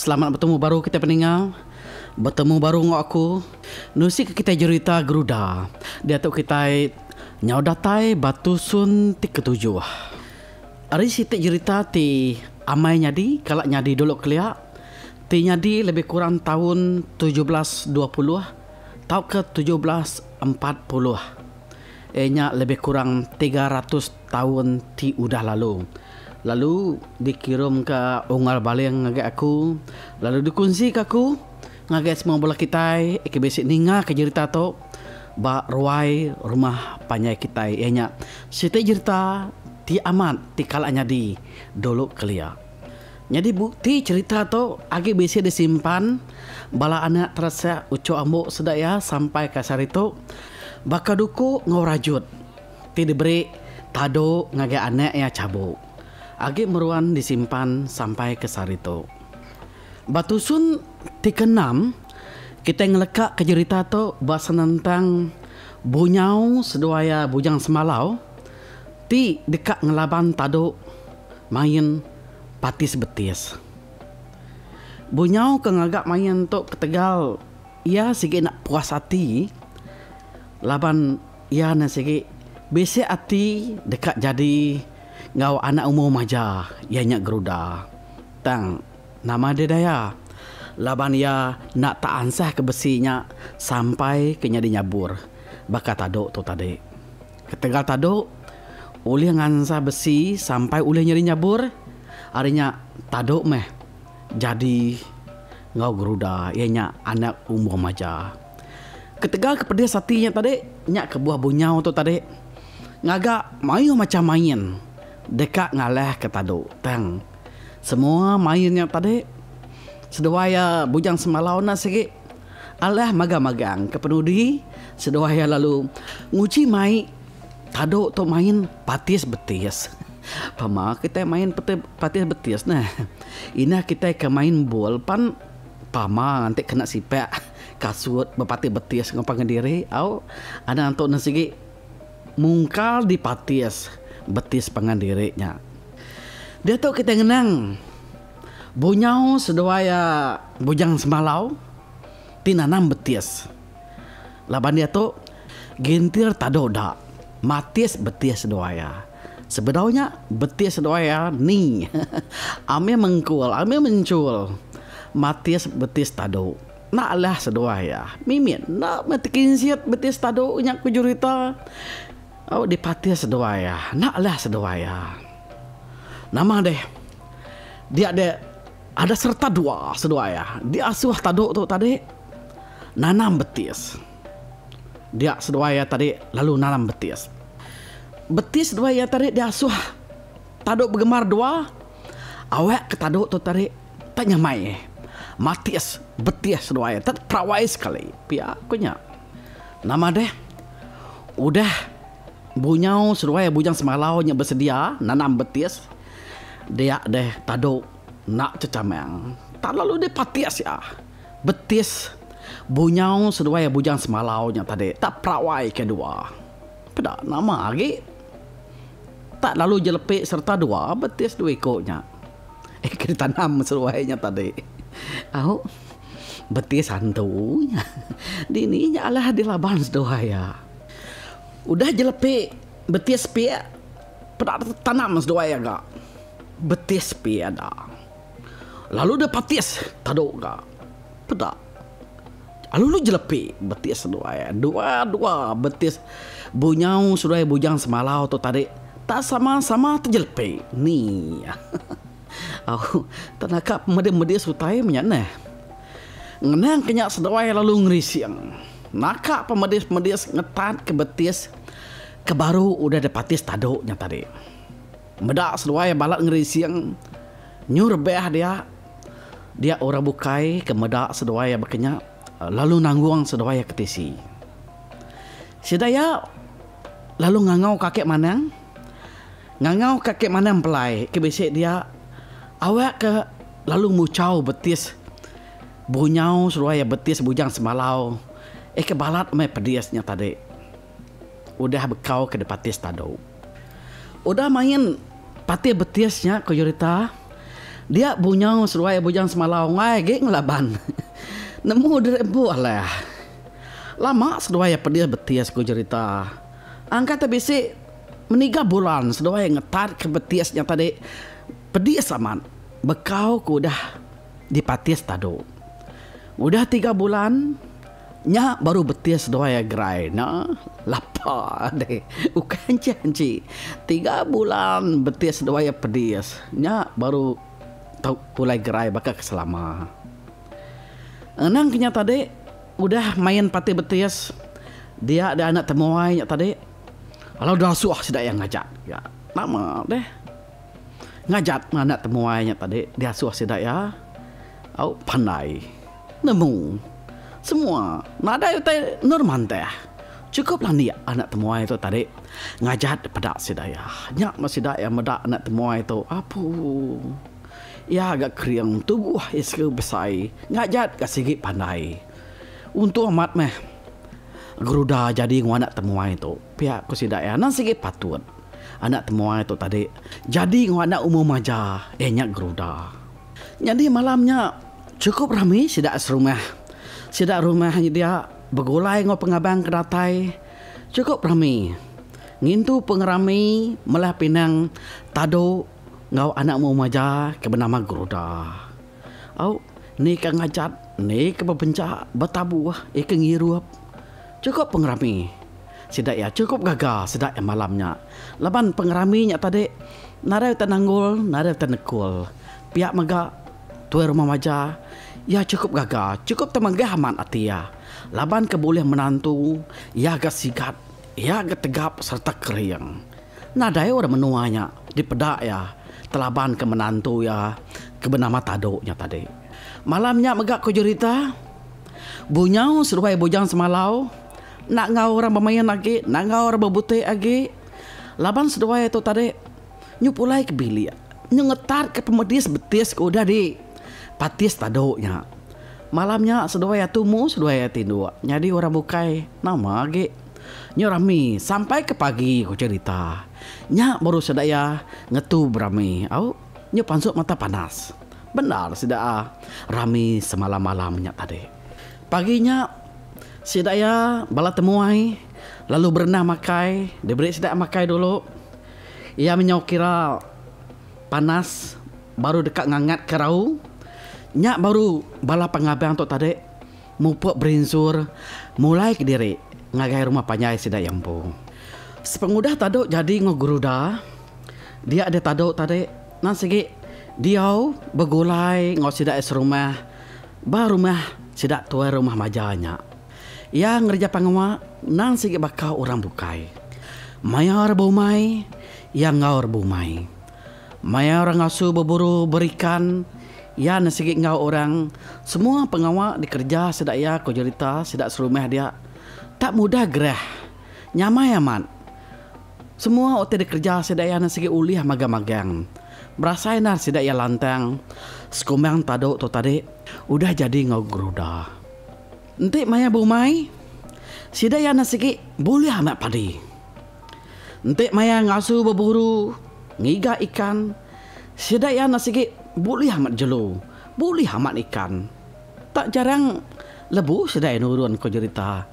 Selamat betemu baru kitai peninga. Betemu baru enggau aku nusi ke kitai jerita Geruda. Diatu kitai nyau datai ba tusun ti ketujuh. Ari siti jerita ti amai nyadi kala nyadi dulu kelia ti nyadi lebih kurang taun 1720 tauka 1740 iya nya lebih kurang 300 taun ti udah lalu. Lalu dikirumka Unggal Baling ngagai aku lalu dikunsika aku ngagai semua bala kitai ke bisi ningaka jerita tu ba ruai rumah panjai kitai iya nya siti jerita ti amat ti kala nyadi dulu kelia. Nyadi bukti cherita tu agi bisi disimpan bala anak teresak uchu ambu sida iya sampai ka sehari tu baka duku enggau rajut. Ti diberi tadu ngagai anak iya Chabu. Agi meruan disimpan sampai ke sehari tu. Ba tusun ti keenam, kitai ngeleka ke jerita tu ba senentang Bunyau seduai iya Bujang Semalau ti deka ngelaban tadu main Patis Betis. Bunyau ke ngaga main tu ketegal iya sigi enda puas ati laban Iya ne sigi bisi ati deka jadi enggau anak umur maja iya nya Geruda. Tang nama deh daya laban iya enda tak ansah ke besi nya sampai ke nyadi nyabur baka tadu tu tadi. Ketegal tadu ulih ngansah besi sampai ulih nyadi nyabur ari nya tadu meh jadi enggau Geruda iya nya anak umur maja. Ketegal ke pedis ati nya tadi, nya kebuah Bunyau tu tadi ngaga mayuh macham main deka ngalahka tadu. Tang semua main nya tadi seduai iya Bujang Semalau enda sigi alah magang-magang. Ke penudi seduai iya lalu nguji mai tadu tu main patis betis. Pama kitai main patis betis neh. Indah kitai ke main bol pan pama enti kena sipak. Kasut bepati betis enggau pangan diri au anang antu ne sigi mungkal dipatis betis pangan diri nya. Diatu kitai ngenang Bunyau seduai iya Bujang Semalau ti nanam betis laban diatu gintir tadu da matis betis seduai iya. Sebedau nya betis seduai iya ni amih mengkul amih menchul matis betis tadu. Enda alah seduai iya. Mimit enda meh tekinsit betis tadu nya ku jurita. Au dipatis seduai iya. Enda alah seduai iya. Nama deh dia deh ada sereta dua seduai iya. Diasuh tadu tu tadi nanam betis. Dia seduai iya tadi lalu nanam betis. Betis seduai iya tadi diasuh tadu begemar dua awak ke tadu tu tadi. Tak nyamai matis betis seduai tak terawai sekali pia ku nya. Nama deh udah bunyau seduai bujang semalau nya besedia nanam betis dia deh tadu enda chechamang tak lalu deh patis iya betis bunyau seduai bujang semalau nya tadi tak perawai ke dua. Peda nama agi tak lalu jelepi sereta dua betis dua iku nya. Eh ke ditanam seduai nya tadi. Au betis antu nya. Dini nya alah dilaban seduai iya. Udah jelepi betis pia peda tanam seduai iya ga. Betis pia da. Lalu deh patis tadu ga. Peda lalu jelepi betis seduai iya. Dua dua betis bunyau seduai bujang semalau tu tadi tak sama sama tejelepi ni. Au tak naka pemedis medis utai menya neh. Ngenang ke nya seduai lalu ngerising. Naka pemedis medis ngetat ke betis ke baru udah dipatis tadu nya tadi. Meda seduai balat ngerising nyu rebah dia. Dia orang bukai ke meda seduai iya baka nya lalu nanggung seduai iya ke tisi. Sida iya lalu ngangau ka ake manang, ngangau ka ake manang empelai ke bisi dia awak ke lalu muchau betis bunyau seduai iya betis bujang semalau eh ke balat meh pedis nya tadi udah bekau ke dipatis tadu. Udah main patih betis nya ku jerita. Dia Bunyau seduai Bujang Semalau enggai agi ngelaban. Nemu diri empu alah. Lama seduai iya pedis betis ku jerita. Angkat te bisi meniga bulan seduai ngetat ke betis nya tadi pedis amat bekau ke udah dipatis tadu. Udah tiga bulan nya baru betis seduai iya gerai ne lapa deh ukai anchi anchi tiga bulan betis seduai iya pedis nya baru tau pulai gerai baka ke selama. Anang ke nya tadi udah main pati betis dia deh anak temuai nya tadi lalu dasuh sida iya ngajat ga nama deh ngajat anak temuai nya tadi diasuh sida iya au pandai nemu semua nadai utai endur mantah chukup landik anak temuai tu tadi ngajat peda sida iya nya meh sida iya meda anak temuai tu apu. Iya ga kering tubuh iya sigi besai ngajat ga sigi pandai. Untung amat meh Geruda jadi enggau anak temuai tu pia ku sida iya anang sigi patut anak temuai tu tadi jadi enggau anak umur maja iya nya Geruda. Nyadi malam nya chukup rami sida serumah. Sida rumah dia begulai enggau pengabang ke datai chukup rami ngintu pengerami melah pinang tadu. Enggau anak mu maja ke benama Geruda. Au, ni ke ngajat, ni ke bepencha, betabuh, iya ke ngirup. Chukup pengerami. Sida iya chukup gaga sida iya malam nya. Laban pengerami nya tadi nadai utai nanggul, nadai utai nekul. Pia mega tuai rumah maja, iya chukup gaga, chukup temegah amat ati iya. Laban ke bulih menantu, iya ga sigat, iya ga tegap sereta kering. Nadai orang menua nya dipeda iya telaban ke menantu iya ke benama Tado nya tadi. Malam nya mega ku jerita, Bunyau seduai Bujang Semalau enda enggau orang bemain agi, enda enggau orang bebuti agi laban seduai tu tadi nyu pulai ke bilik nyu ngetat ke pemedis betis ke udah di patis Tado nya. Malam nya seduai iya tumu seduai iya tinduk nyadi orang bukai nama agi. Nya rami sampai ke pagi ku cherita. Nya baru sida iya ngetu berami au nya pansut mata panas. Bendar sida a rami semalam-malam nya tadi. Pagi nya sida iya bala temuai lalu berenah makai diberi sida makai dulu. Iya menyau kira panas baru deka ngangat ke rau. Nya baru bala pengabang tu tadi. Mupuk berinsur mulai kediri ngagai rumah panjai sida iya empu. Sepengudah tadu jadi enggau Geruda, dia deh tadu tadi nan sigi diau begulai enggau sida iya serumah ba rumah sida tuai rumah maja nya. Iya ngereja pengawa nang sigi baka orang bukai. Maya orang beumai, iya enggau orang beumai. Maya orang ngasu beburu berikan, iya ne sigi enggau orang semua pengawa dikereja sida iya ku jerita sida serumah dia tak mudah gerah nyamai amat. Semua utai dikereja sida iya ne sigi ulih magang-magang. Berasai endar sida iya lantang sekumbang tadu tu tadi udah jadi enggau geruda. Enti maya bumai, sida iya ne sigi bulih amat padi. Enti maya ngasu beburu, ngiga ikan, sida iya enda sigi bulih amat jelu, bulih amat ikan. Tak jarang lebu sida iya nurun ko jerita.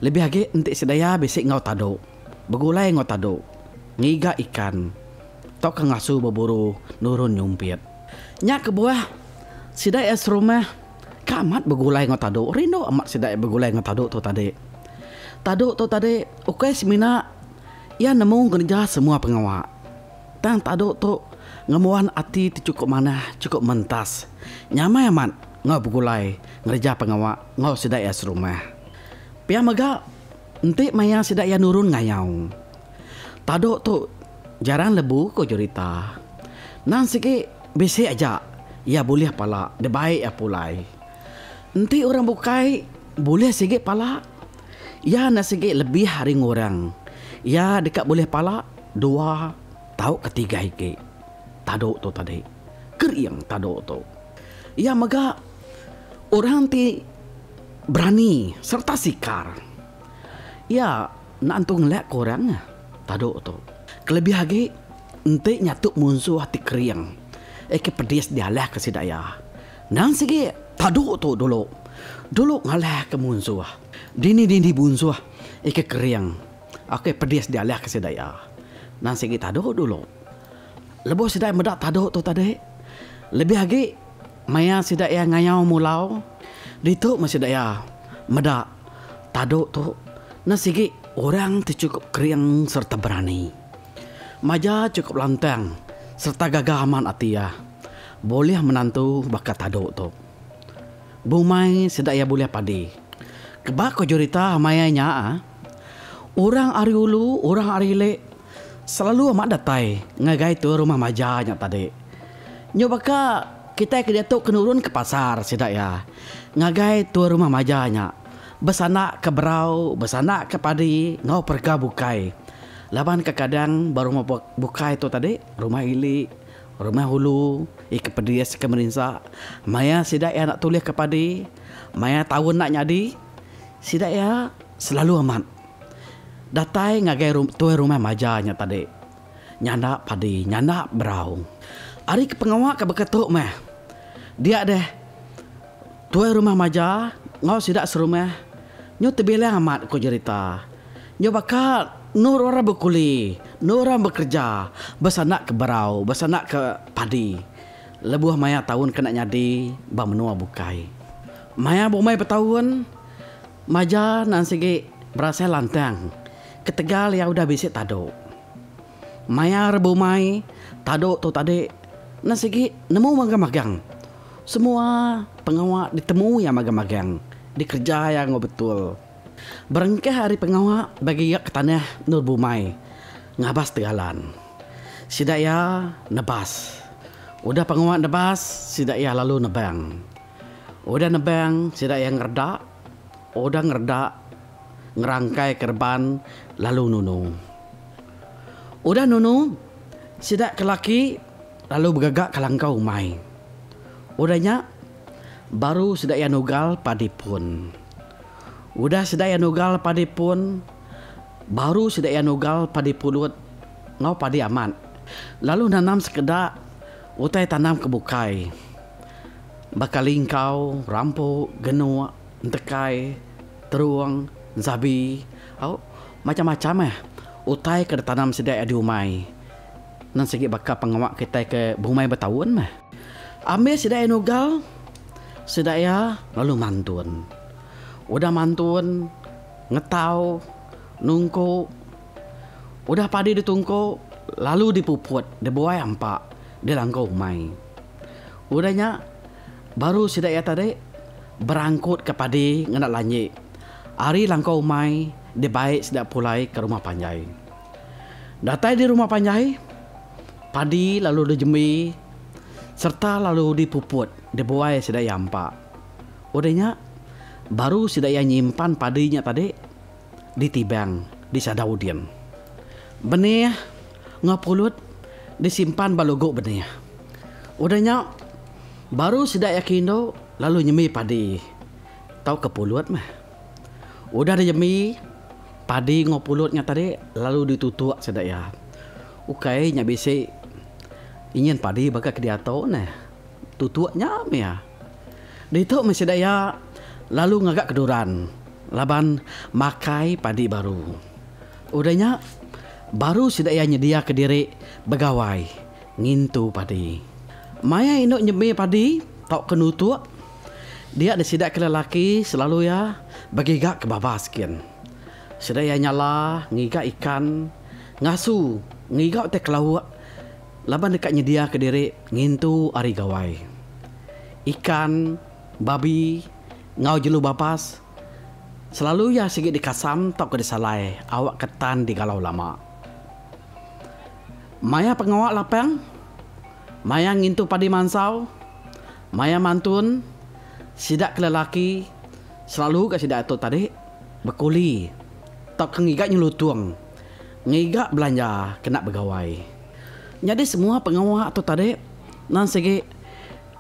Lebih agi enti sida iya bisi enggau tadu, begulai enggau tadu, ngiga ikan tauka ngasu beburu nurun nyumpit. Nya kebuah sida iya serumah ka amat begulai enggau tadu, rindu amat sida iya begulai enggau tadu tu tadi. Tadu tu tadi ukai semina iya nemu ngereja semua pengawa. Tang tadu tu ngembuan ati ti chukup manah, chukup mentas. Nyamai amat enggau begulai ngereja pengawa enggau sida iya serumah. Pia mega enti maya sida iya nurun ngayau. Tadu tu jarang lebu ku jerita. Nang sigi bisi aja iya bulih pala dibai iya pulai. Enti orang bukai bulih sigi pala, iya enda sigi lebih ari ngurang. Iya deka bulih pala dua tauka tiga igi tadu tu tadi. Kering tadu tu. Iya mega orang ti berani sereta sikar. Iya enda entu ngelak ke orang tadu tu. Kelebih agi enti nyatu munsuh ti kering. Eke pedis dialah ke sida iya. Nang sigi tadu tu dulu. Dulu ngalah ke munsuh. Dini-dini bunsuh eke kering. Ake pedis dialah ke sida iya. Nang sigi tadu dulu. Lebuh sida meda tadu tu tadi, lebih agi maya sida iya ngayau mulau, ditu meh sida iya meda tadu tu nang sigi orang ti chukup kering sereta berani. Maja chukup lantang sereta gaga amat ati iya bulih menantu baka tadu tu. Bumai sida iya bulih padi. Keba ko jerita maya nya, orang ari ulu, orang ari ili selalu amat datai ngagai tuai rumah Maja nya tadi. Nyu baka kitai ke diatu ke nurun ke pasar sida iya ngagai tuai rumah Maja nya besanda ke berau, besanda ke padi enggau perega bukai. Laban kekadang ba rumah bukai tu tadi, rumah ili, rumah ulu, ika pedis ika merinsa, maya sida iya enda tulih ke padi, maya taun enda nyadi, sida iya selalu amat datai ngagai tuai rumah maja nya tadi nyanda padi, nyanda berau. Ari ke pengawa ke baka tu meh, dia deh tuai rumah maja enggau sida serumah nyu tebilang amat ku jerita. Nya baka endur orang bekuli, endur orang bekereja, besana ke berau, besana ke padi lebuh maya taun kena nyadi ba menua bukai. Maya bumai betaun, maja nan sigi berasai lantang ketegal iya udah bisi tadu. Maya re bumai, tadu tu tadi nan sigi nemu magang-magang. Semua pengawa ditemu iya magang-magang, dikereja iya enggau betul. Berengkah ari pengawa bagi iya ke tanah endur bumai ngabas tegalan. Sida iya nebas. Udah pengawa nebas, sida iya lalu nebang. Udah nebang, sida iya ngeredak. Udah ngeredak, ngerangkai ke reban lalu nunu. Udah nunu, sida ke laki lalu begaga ke langkau umai. Udah nya, baru sida iya nugal padi pun. Udah sida iya nugal padi pun, baru sida iya nugal padi pulut enggau padi amat, lalu nanam sekeda utai tanam ke bukai baka lingkau, rampu, genuk, entekai, terung, ensabi, au macam-macam meh utai ke ditanam sida iya di umai. Nan sigi baka pengawa kitai ke bumai betaun meh. Ambis sida iya nugal, sida iya lalu mantun. Udah mantun, ngetau, nungku. Udah padi ditungku, lalu dipuput, dibuai ampa, dilangkau umai. Udah nya, baru sida iya tadi berangkut ke padi ngena lanji. Ari langkau umai dibai sida pulai ke rumah panjai. Datai di rumah panjai, padi lalu dijembi sereta lalu dipuput, dibuai sida iya ampa. Udah nya, baru sida iya nyimpan padi nya tadi ditibang di sadau din. Benih enggau pulut disimpan ba lugu benih. Udah nya, baru sida iya ke indu lalu nyembi padi tauka pulut meh. Udah dijembi, padi enggau pulut nya tadi lalu ditutuk sida iya. Ukai nya bisi ingin padi baka ke diatu neh. Tutuk nya mih iya. Ditu meh sida iya lalu ngaga keduran laban makai padi baru. Udah nya baru sida iya nyediaka diri begawai ngintu padi. Maya indu nyemi padi tauka nutuk dia deh sida ke lelaki selalu iya begiga ke babas kin. Sida iya nyala ngiga ikan, ngasu ngiga utai kelauk Laban deka nyediaka diri ngintu Hari Gawai. Ikan, babi, enggau jelu babas selalu iya sigi dikasam tauka disalai awakka tan digalau lama. Maya pengawa lapang, maya ngintu padi mansau, maya mantun, sida ke lelaki selalu ga sida tu tadi bekuli tauka ngiga nyelutung. Ngiga belanja kena begawai. Nyadi semua pengawa tu tadi nan sigi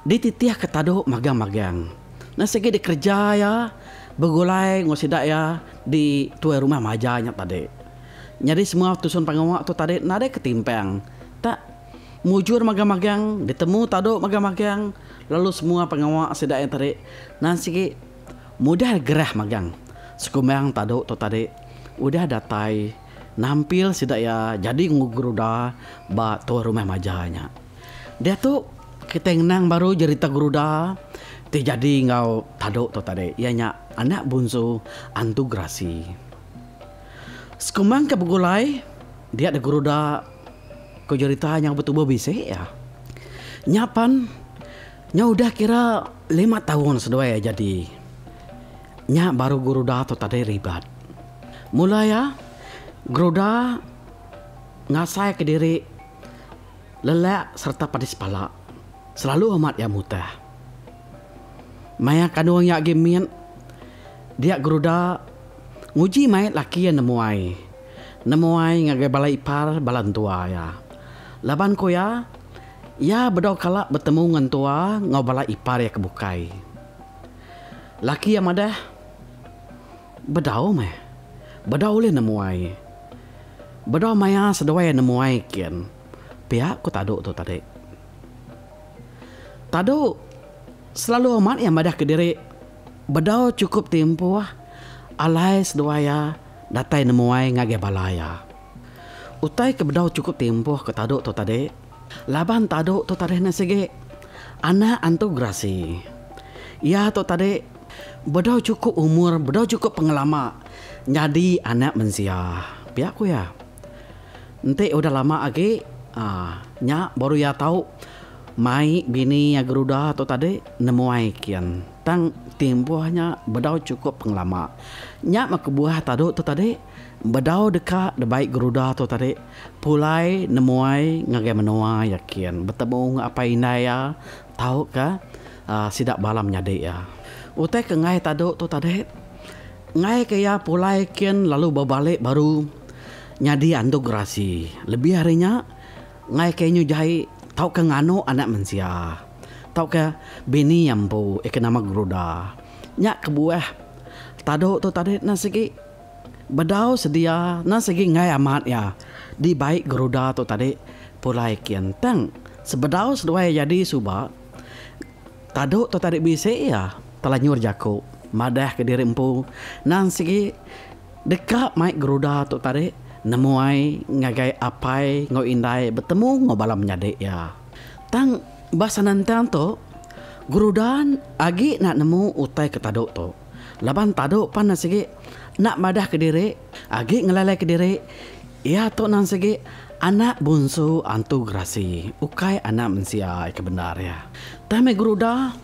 dititihka tadu magang-magang. Nan sigi dikereja iya begulai enggau sida iya di tuai rumah maja nya tadi. Nyadi semua tusun pengawa tu tadi nadai ketimpang tak Mujur magang-magang, ditemu tadu magang-magang lalu semua pengawa sida iya tadi nan sigi mudah gerah magang. Sekumbang tadu tu tadi udah datai nampil sida iya jadi geruda ba tuah rumah maja nya. Diatu kitai ngenang baru jerita geruda ti jadi enggau tadu tu tadi iya nya anak bunsu Antu Gerasi. Sekumbang ke begulai dia da geruda ko jerita nya betubuh bisi iya. Nya pan nya udah kira lima taun seduai iya jadi. Nya baru geruda tu tadi ribat. Mula iya geruda ngasai kediri lelak sereta pedis pala. Selalu amat iya mutah. Maya kandung iya agi mit, dia geruda nguji mai laki iya nemuai. Nemuai ngagai bala ipar bala entua iya. Laban ku iya, iya bedau kala betemu ngan entua enggau bala ipar iya ke bukai. Laki iya madah, Bedau meh. Bedau ulih nemuai. Bedau maya seduai iya nemuai kin. Pia ku Tadu tu tadi. Tadu selalu amat iya madah kediri bedau chukup timpuh alai seduai iya datai nemuai ngagai bala iya. Utai ke bedau chukup timpuh ke Tadu tu tadi laban Tadu tu tadi ne sigi anak antu gerasi. Iya tu tadi bedau chukup umur bedau chukup pengelama nyadi anak mensia, pia ku iya. Enti udah lama agi aaa nya baru iya tau mai bini iya geruda tu tadi nemuai kin. Tang timpuh nya bedau chukup pengelama. Nya meh kebuah tadu tu tadi bedau deka dibai geruda tu tadi pulai nemuai ngagai menua iya kin betemu enggau apai indai iya tauka aaa sida bala menyadi iya. Utai ke enggai tadu tu tadi enggai ke iya pulai kin lalu bebalik baru nyadi antu gerasi. Lebih ari nya enggai ke inyu jai tauka nganu anak mensia tauka bini iya empu iya ke nama geruda. Nya kebuah tadu tu tadi ne sigi. Bedau sedia enda sigi enggai amat iya dibai geruda tu tadi pulai kin. Tang sebedau seduai jadi suba tadu tu tadi bisi iya telanjur jaku madah ke diri empu nang sigi deka mai geruda tu tadi nemuai ngagai apai enggau indai betemu enggau bala menyadi iya. Tang ba senentang tu geruda agi enda nemu utai ke tadu tu. Laban tadu pan ne sigi enda madah kediri agi ngelalai kediri iya tu nang sigi anak bunsu antu gerasi ukai anak mensia ke bendar iya. Tang meh geruda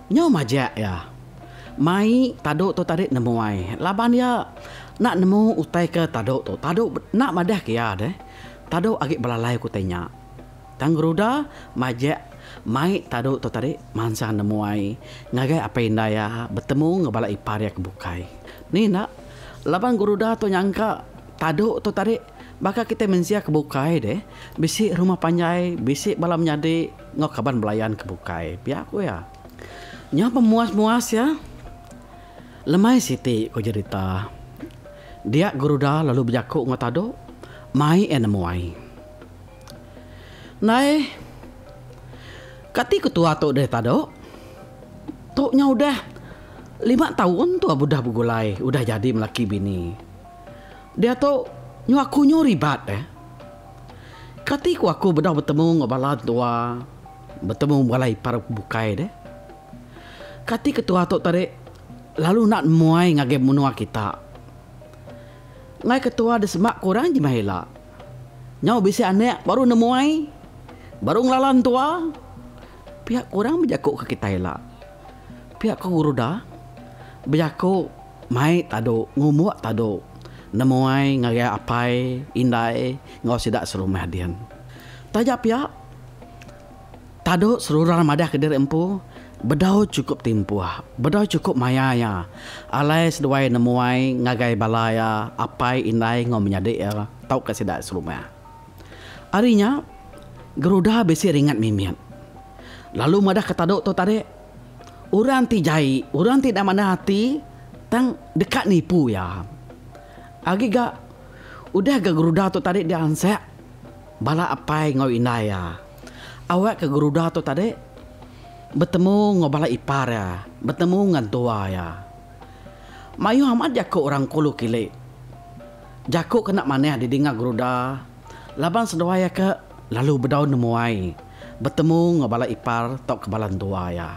nyau majak iya mai tadu tu tadi nemuai laban iya enda nemu utai ke tadu tu. Tadu enda madah ke iya deh tadu agi belalai ku utai nya. Tang Geruda majak mai tadu tu tadi mansang nemuai ngagai apai indai iya betemu enggau bala ipar iya ke bukai. Ni enda laban Geruda tu nyangka tadu tu tadi baka kitai mensia ke bukai deh bisi rumah panjai bisi bala menyadi enggau kaban belayan ke bukai pia ku iya. Nyau pemuas-muas iya lemai siti ku jerita dia Geruda lalu bejaku enggau tadu mai iya nemuai. Ndai. Kati ku tua tu deh tado. Tu nya udah lima taun tua udah begulai udah jadi melaki bini. Diatu nyu aku nyu ribat deh. Kati ku aku bedau betemu enggau bala entua betemu bala ipar bukai deh. Kati ke tua tu tadi lalu enda nemuai ngagai menua kita. Enggai ke tua disemak ku orang jemah ila. Nyau bisi anak baru nemuai, baru ngelala entua. Pia ku orang bejaku ke kitai ila. Pia ku guru da bejaku mai tadu ngumbuk tadu nemuai ngagai apai indai enggau sida serumah din. Taja pia Tadu seruran madah kediri empu bedau chukup timpuh, bedau chukup maya iya alai seduai nemuai ngagai bala iya apai indai enggau menyadi iya tauka sida serumah. Ari nya, Geruda bisi ringat mimit lalu madah ke tadu tu tadi orang ti jai, orang ti enda manah ati tang deka nipu iya. Agi ga udah ga Geruda tu tadi diansak bala apai enggau indai iya. Awak ke Geruda tu tadi betemu enggau bala ipar iya, betemu enggau entua iya. Mayuh amat jaku orang kulu kili. Jaku ke enda manah didinga Geruda laban seduai iya ke lalu bedau nemuai betemu enggau bala ipar tauka bala entua iya.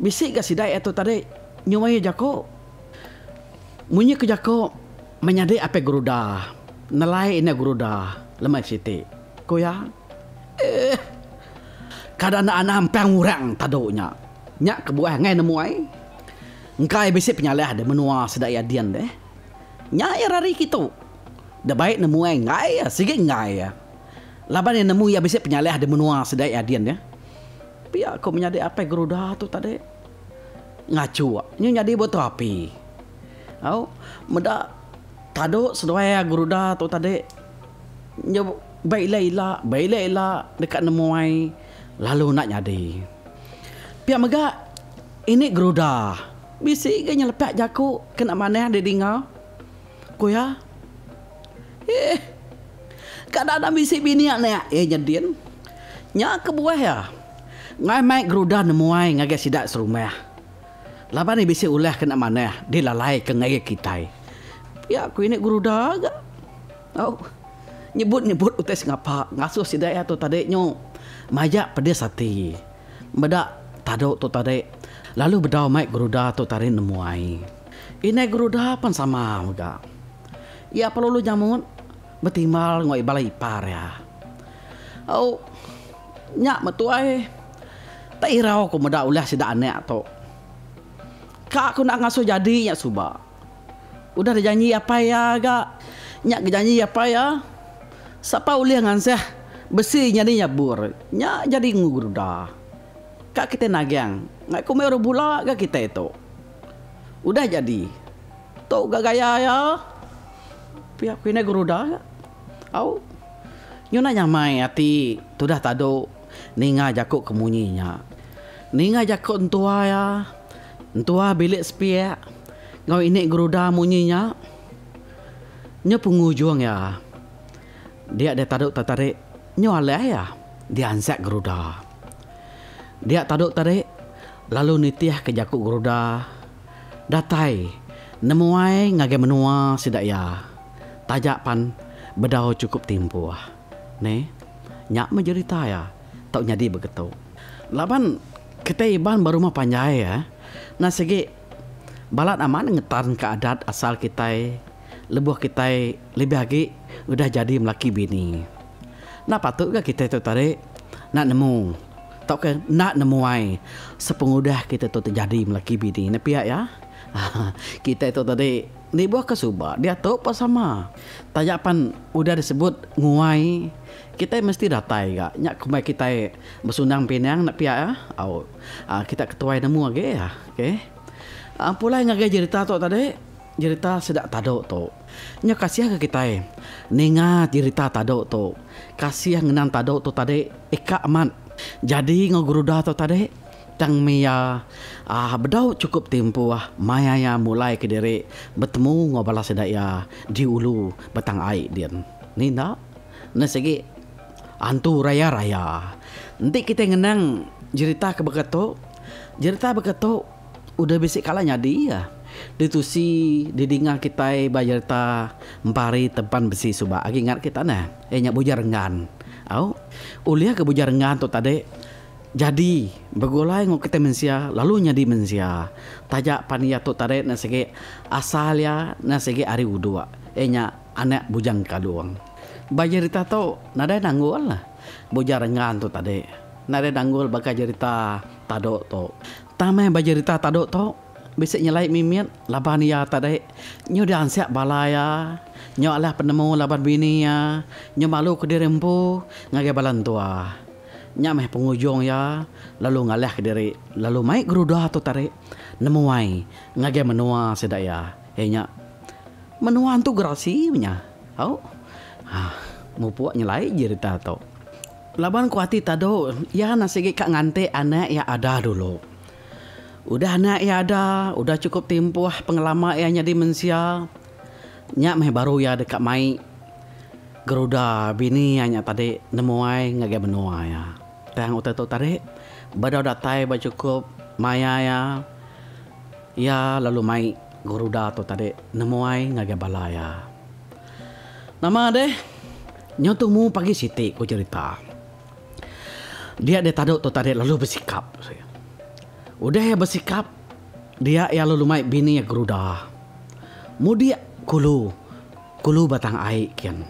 Bisi ga sida iya tu tadi nyuai jaku. Munyi ku jaku menyadi apai Geruda nelai indai Geruda lemai siti, ku iya. Eh. Kada enda anak ampang orang tadu nya. Nya kebuah enggai nemu ai. Engka iya bisi penyalah deh menua sida iya din deh. Nya iya rari kitu. Deh baik nemu ai enggai iya sigi enggai iya. Laban iya nemu iya bisi penyalah deh menua sida iya din deh. Pia ku menyadi apai Geruda tu tadi. Ngachuk nyu nyadi batu api. Au meda tadu seduai Geruda tu tadi nyu ba ila ila ba ila ila deka nemuai lalu enda nyadi. Pia mega ini Geruda bisi ga nyelepak jaku kena manah didinga ku iya. Eeh kada enda bisi bini anak iya nyedin. Nya kebuah iya ngai mai Geruda nemuai ngagai sida serumah. Laban iya bisi ulah kena manah dilalai ke ngagai kitai. Pia ku ini Geruda ga. Au nyebut nyebut utai sengapa ngasuh sida iya tu tadi nyu majak pedis ati meda tadu tu tadi lalu bedau mai Geruda tu tadi nemuai. Indai Geruda pan sama mega. Iya perlu nyamut betimbal enggau bala ipar iya. Au nya meh tuai tak irau ku meda ulah sida anak tu. Ka ku enda ngasuh jadi nya suba. Udah dijanji apai iya ga. Nya ke janji apai iya sapa ulih ngansah besi nyadi nyabur nya jadi ngeruda. Ka kitai nagang ngai ku meh orang bula ga kitai tu. Udah jadi. Tu ga gaya iya. Pia ku indai Geruda ga. Au. Nyuna nyamai ati tudah tadu ninga jaku ke munyi nya. Ninga jaku entua iya, entua bilik sepiak enggau ini Geruda munyi nya. Nyu pengujung iya dia deh tadu tetarik nyu alai iya diansak Geruda. Dia tadu tadi lalu nitihka jaku Geruda. Datai nemuai ngagai menua sida iya taja pan bedau chukup timpuh. Neh, nya meh jerita iya tau nyadi begetu. Laban kitai Iban ba rumah panjai eh enda sigi balat amat ngetanka adat asal kitai lebuh kitai lebih agi udah jadi melaki bini. Enda patut ga kitai tu tadi enda nemu tauka enda nemuai sepengudah kitai tu tejadi melaki bini ne pia iya. Kitai tu tadi nibuh ke suba diatu pun sama. Taja pan udah disebut nguai kitai mesti datai ga nya kumbai kitai besundang pinang ne pia iya. Au kita ketuai nemu agi iya okay. Pulai ngagai jerita tu tadi jerita sida tadu tu. Nya kasih ga kitai ninga jerita tadu tu. Kasih ngenang tadu tu tadi ika amat jadi enggau geruda tu tadi tang mih iya aaa bedau chukup timpuh maya iya mulai kediri betemu enggau bala sida iya di ulu Batang Ai din. Ni enda ne sigi antu raya raya. Enti kitai ngenang jerita ke baka tu, jerita baka tu. Udah bisi kala nyadi iya. Ditusi didinga kitai ba jerita Empari Tempan Besi suba. Agi ingat kita neh. Iya nya Bujang Renggan. Au. Ulih ke Bujang Renggan tu tadi jadi begulai enggau kitai mensia lalu nyadi mensia. Taja pan iya tu tadi ne sigi asal iya ne sigi ari uduk. Iya nya anak Bujang Kalung. Ba jerita tu nadai nanggul Bujang Renggan tu tadi. Nadai nanggul baka jerita Tadok tu. Tang meh ba jerita tadu tu bisi nyelai mimit laban iya tadi nyu diansak bala iya nyu alah penemu laban bini iya nyu malu kediri empu ngagai bala entua. Nya meh pengujung iya lalu ngalah kediri lalu mai geruda tu tadi nemuai ngagai menua sida iya. Iya nya menua antu gerasi meh nya. Au mupuk nyelai jerita tu. Laban ku ati tadu, iya enda sigi ka nganti anak iya ada dulu. Udah anak iya ada, udah chukup timpuh pengelama iya nyadi mensia, nya meh baru iya deka mai Geruda bini iya nya tadi nemuai ngagai menua iya. Tang utai tu tadi bedau datai ba chukup maya iya, iya lalu mai Geruda tu tadi nemuai ngagai bala iya. Nama deh nyau tumu pagi siti ku cherita. Dia deh tadu tu tadi lalu besikap. Udah iya besikap dia iya lalu mai bini iya Geruda mudik kulu. Kulu Batang Ai kin.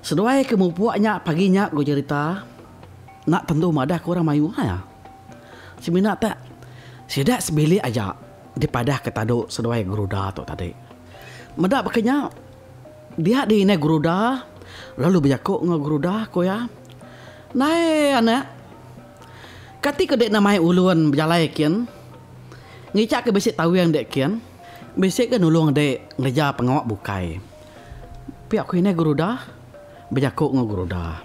Seduai ke mupuk nya pagi nya ku jerita enda tentu madah ke orang mayuh iya. Semina te sida sebilik aja dipadah ke tadu seduai Geruda tu tadi. Meda baka nya dia di indai Geruda lalu bejaku enggau Geruda ku iya, Ndai anak, kati ke dek namai ulun bejalai kin ngicha ke bisi tawing dek kin. Bisi ke nulung dek ngereja pengawa bukai. Pia ku indai Geruda bejaku enggau Geruda.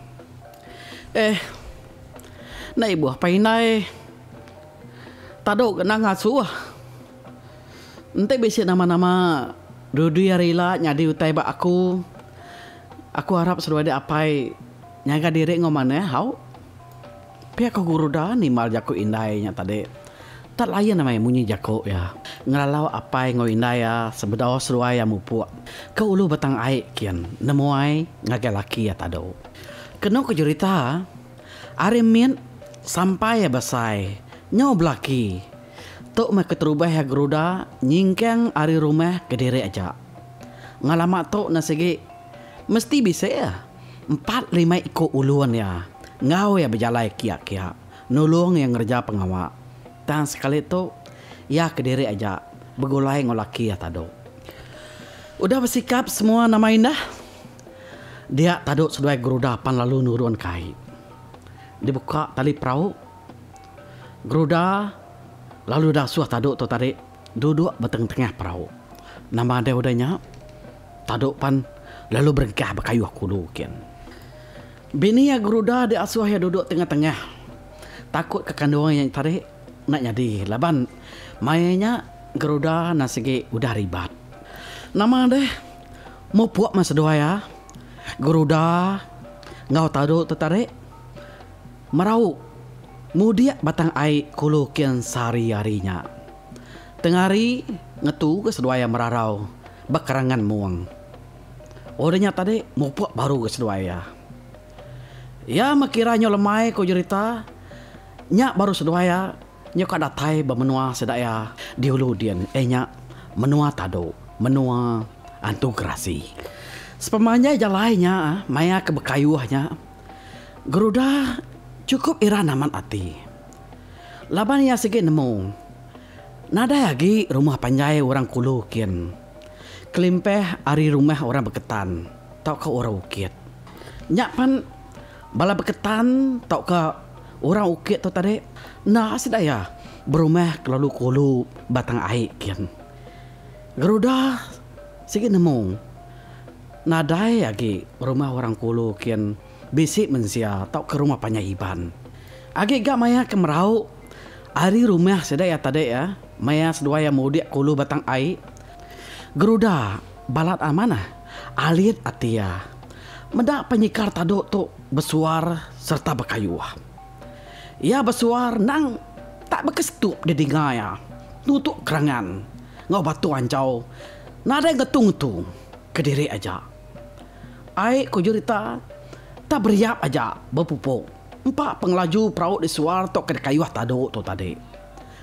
Eh, enda ibuh pa indai. Tadu ke enda ngasuh. Enti bisi nama-nama dudi hari ila nyadi utai ba aku, aku arap seduai dek apai nyaga diri enggau manah au. Pia ko Guruda nimbal jaku indai nya tadi. Tak lain amai munyi jaku iya. Ngelalau apai enggau indai iya sebedau seduai iya mupuk ke ulu Batang Ai kin nemuai ngagai laki iya tadu. Kenu ko jerita, ari mit sampai iya besai nyau belaki. Tu meh keterubah iya Geruda nyingkang ari rumah kediri aja. Ngelama tu ne sigi mesti bisi iya. 45 iku ulun iya enggau iya bejalai kia-kia nulung iya ngereja pengawa. Tang sekali tu, iya kediri aja begulai enggau laki iya tadu. Udah besikap semua nama indah, dia tadu seduai Geruda pan lalu nurun ke ai. Dibuka tali perau, Geruda lalu dasuh tadu tu tadi duduk ba tengah-tengah perau. Nama deh udah nya, Tadu pan lalu berengkah bekayuh kulu kin. Bini iya Geruda diasuh iya duduk tengah-tengah. Takut ke kandung iya tadi enda nyadi laban maya nya Geruda enda sigi udah ribat. Nama deh mupuk meh seduai iya Geruda enggau Tadu tu tadi merau mudik batang ai kulu kin sehari-hari nya. Tengah hari ngetu ke seduai iya merarau ba kerangan mung. Udah nya tadi mupuk baru ga seduai iya. Iya meh kira nyau lemai ko jerita nya baru seduai iya nyau ka datai ba menua sida iya di ulu din iya nya menua Tadu, menua Antu Gerasi. Sepemanjai jalai nya maya ke bekayuh nya Geruda chukup iran amat ati. Laban iya sigi nemu nadai agi rumah panjai orang kulu kin kelimpah ari rumah orang Beketan tauka orang Ukit. Nya pan bala Beketan tauka orang Ukit tu tadi enda sida iya berumah kelalu kulu Batang Ai kin. Geruda sigi nemu nadai agi rumah orang kulu kin bisi mensia tauka rumah panjai Iban. Agi ga maya ke merau ari rumah sida iya tadi iya maya seduai iya mudik ke ulu Batang Ai, Geruda balat amanah alit ati iya meda penyikar tadu tu besuar sereta bekayuh. Iya besuar endang tak bekesetup didinga iya nutuk kerangan enggau batu anchau nadai ngetu-ngetu kediri aja. Ai ku jerita tak beriap aja bepupuk empa pengelaju perau disuar tauka dikayuh tadu tu tadi.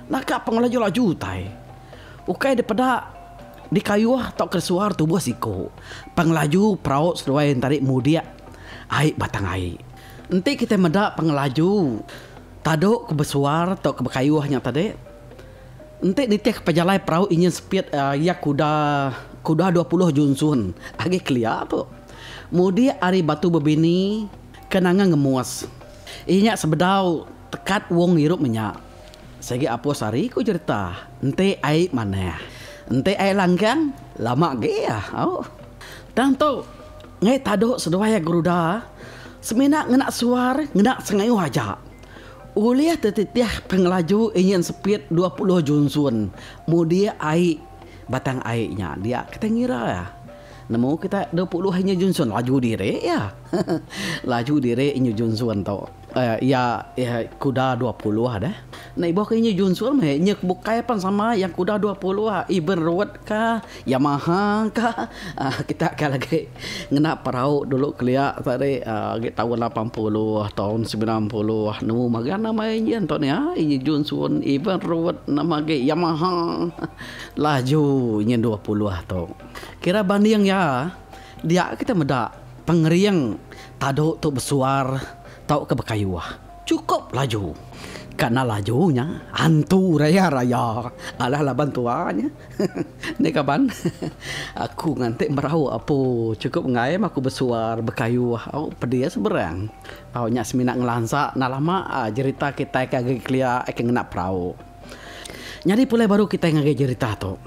Naka pengelaju-laju utai. Ukai dipeda dikayuh tauka disuar tubuh siku. Pengelaju perau seduai enti mudik ai batang ai. Enti kitai meda pengelaju tadu ke besuar tauka bekayuh nya tadi enti nitihka pejalai perau injin sepit iya kuda kuda 20 junsun agi kelia tu. Mudik ari Batu Bebini ke Nanga Ngemus. Iya nya sebedau tekat wong ngirup menya. Sigi apus hari ku jerita enti ai manah. Enti ai langkang lama agi iya au. Tang tu ngai tadu seduai Geruda semina ngena suar ngena sengayuh aja. Ulih tetitih pengelaju injin sepit 20 junsun mudik ai batang ai nya dia kitai ngira iya. Nemu kita 20 inyu Junsun laju diri iya. Laju diri inyu Junsun tu. Iya kuda 20 deh. Enda ibuh ke inyu Junsun meh inyu ke bukai pan sama yang kuda 20 even road ka Yamaha ka kita ka lagi ngena perau dulu kelia tadi agi taun 80 taun 90 nemu magang nama enjin tu nih inyu Junsun even road nama agi Yamaha laju nyin 20 tu. Kira banding iya, dia kita meda pengering tadu tu besuar tauka bekayuh. Chukup laju. Ka enda laju nya, antu raya raya alah laban tua nya. Ni kaban, aku nganti merau apu chukup enggai meh aku besuar bekayuh au pedis berang. Au nya semina ngelansa enda lama jerita kitai ke agi kelia ke ngena perau. Nyadi pulai baru kitai ngagai jerita tu.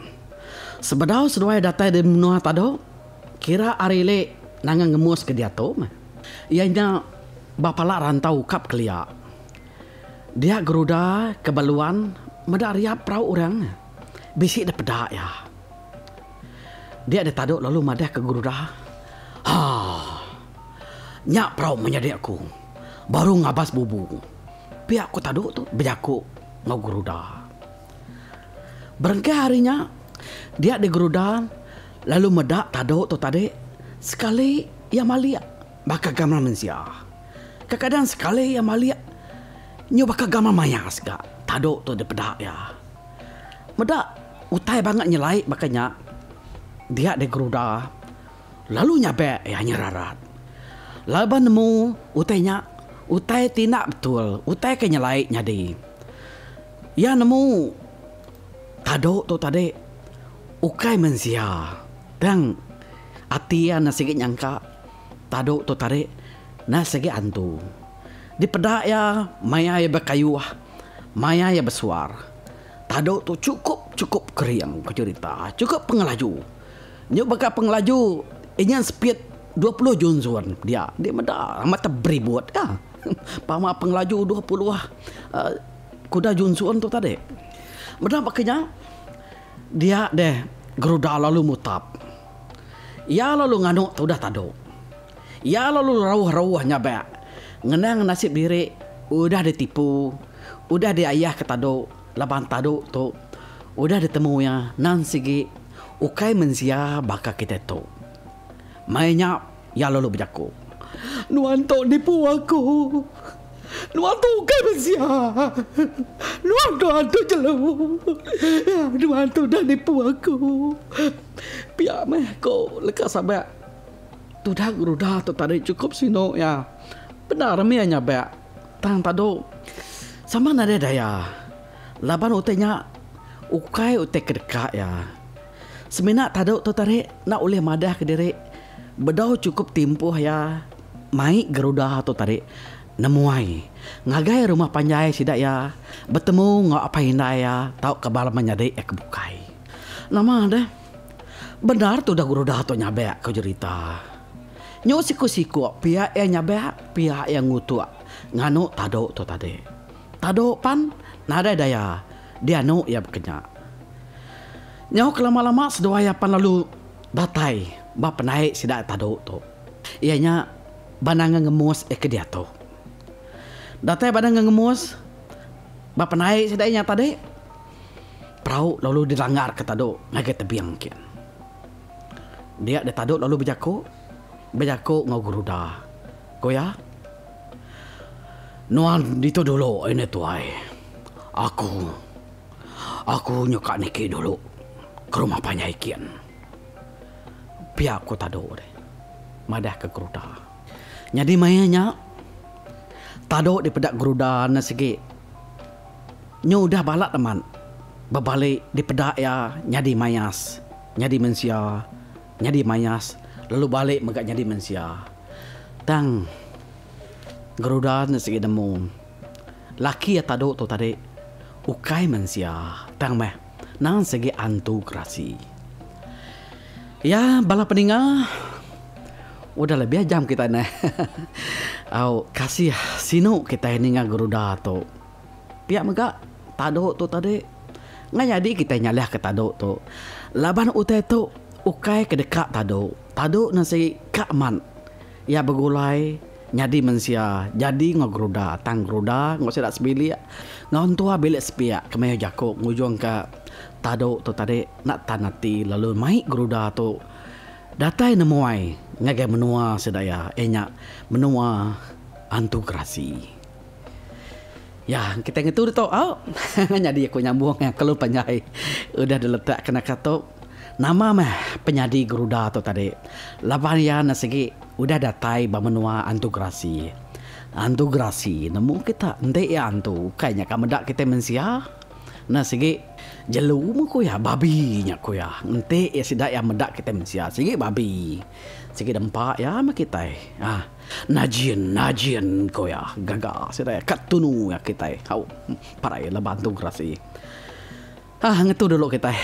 Sebedau seduai datai di menua Tado, kira ari ili nanga ngemus ke diatu meh. Iya nya ba pala rantau ukap kelia. Dia Geruda ke baluan meda riap perau orang bisi da peda iya. Dia di Tado lalu madah ke Geruda, Haa. Nya perau menyadi aku baru ngabas bubu. Pia ku Tado tu bejaku enggau Geruda. Berengkah ari nya, dia digeruda lalu meda tadu tu tadi sekali iya malik baka gamal mensia. Kekadang sekali iya malik nyu baka gamal mayas ga tadu tu dipeda iya. Meda utai bangat nyelai baka nya, dia digeruda lalu nyabek iya nyerarat. Laban nemu utai nya utai ti enda betul, utai ke nyelai nyadi. Iya nemu tadu tu tadi ukai mensia tang ati iya enda sigi nyangka tadu tu tadi enda sigi antu. Dipeda iya maya iya bekayuh, maya iya besuar. Tadu tu chukup chukup kering ku cherita, chukup pengelaju. Nyu baka pengelaju inya speed 20 junzun dia dia meda amat beribut ka. Pama pengelaju 20 Kuda Junsun tu tadi. Meda baka nya, dia deh Geruda lalu mutap. Iya lalu nganu tudah tadu. Iya lalu rauh-rauh nyabak ngenang nasib diri udah ditipu, udah diayahka tadu laban tadu tu udah ditemu iya nan sigi ukai mensia baka kitai tu. Maya nya iya lalu bejaku, Nuan tu nipu aku. Nuan tu ukai mensia. Nuan tu antu jelu. Nuan tu udah nipu aku. Pia meh ko leka sabak. Tudah geruda tu tadi chukup sinu iya. Bendar mih iya nyabak. Tang tadu sama nadai daya. Laban utai nya ukai utai ke deka iya. Semina tadu tu tadi enda ulih madah kediri bedau chukup timpuh iya mai geruda tu tadi nemuai ngagai rumah panjai sida iya betemu enggau apai indai iya tauka bala menyadi iya ke bukai. Nama deh bendar tudah geruda tu nyabak ku jerita. Nyu siku-siku pia iya nyabak pia iya ngutuk nganu tadu tu tadi. Tadu pan nadai daya dianu iya bekenya. Nyau kelama-lama seduai iya pan lalu datai ba penaik sida tadu tu. Iya nya ba Nanga Ngemus iya ke diatu. Datai ba Nanga Ngemus ba penaik sida iya nya tadi, perau lalu dilanggarka tadu ngagai tebing kin. Dia deh tadu lalu bejaku, bejaku enggau Geruda. Ku iya, Nuan ditu dulu ini tuai. Aku. Aku nyuka niki dulu ke rumah panjai kin. Pia ku Tadu deh madah ke Geruda. Nyadi maya nya Tadu dipeda Geruda ne sigi nyu udah balat amat bebali dipeda iya nyadi mayas nyadi mensia nyadi mayas lalu bali mega nyadi mensia. Tang Geruda ne sigi nemu laki iya Tadu tu tadi ukai mensia tang meh nang sigi antu gerasi. Iya bala peninga udah lebih jam kitai neh au kasih sinu kitai ninga geruda tu. Pia mega tadu tu tadi ngai nyadi kitai nyalahka tadu tu laban utai tu ukai ke deka tadu. Tadu ne sigi ka amat iya begulai nyadi mensia jadi enggau geruda tang geruda enggau sida sebilik enggau entua bilik sepiak ke mayuh jaku ngujungka tadu tu tadi enda tan ati lalu mai geruda tu datai nemuai ngagai menua sida iya iya nya menua Antu Gerasi. Ya kitai ngetu ditu au nyadi aku nyambung kelu panjai udah diletak ke naka tu. Nama meh penyadi Geruda tu tadi laban iya ne sigi udah datai ba menua Antu Gerasi. Antu Gerasi nemu kita enti iya antu ukai nya ka meda kitai mensia ne sigi jelu meh ku iya babi nya ku iya enti iya sida iya meda kitai mensia sigi babi sigi dempa iya meh kitai aaa najin najin ku iya gaga sida iya ka tunu iya kitai au parai laban Antu Gerasi. Hah ngetu dulu kitai.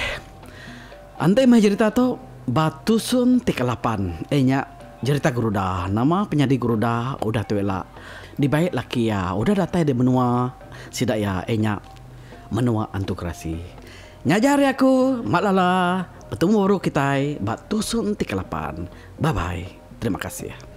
Enti meh jerita tu ba tusun ti kelapan iya nya jerita Geruda. Nama penyadi Geruda udah tu ila dibai laki iya udah datai di menua sida iya iya nya menua Antu Gerasi. Ngajar iya aku Mak Lala betemu baru kitai ba tusun ti kelapan. Bye bye. Terima kasih.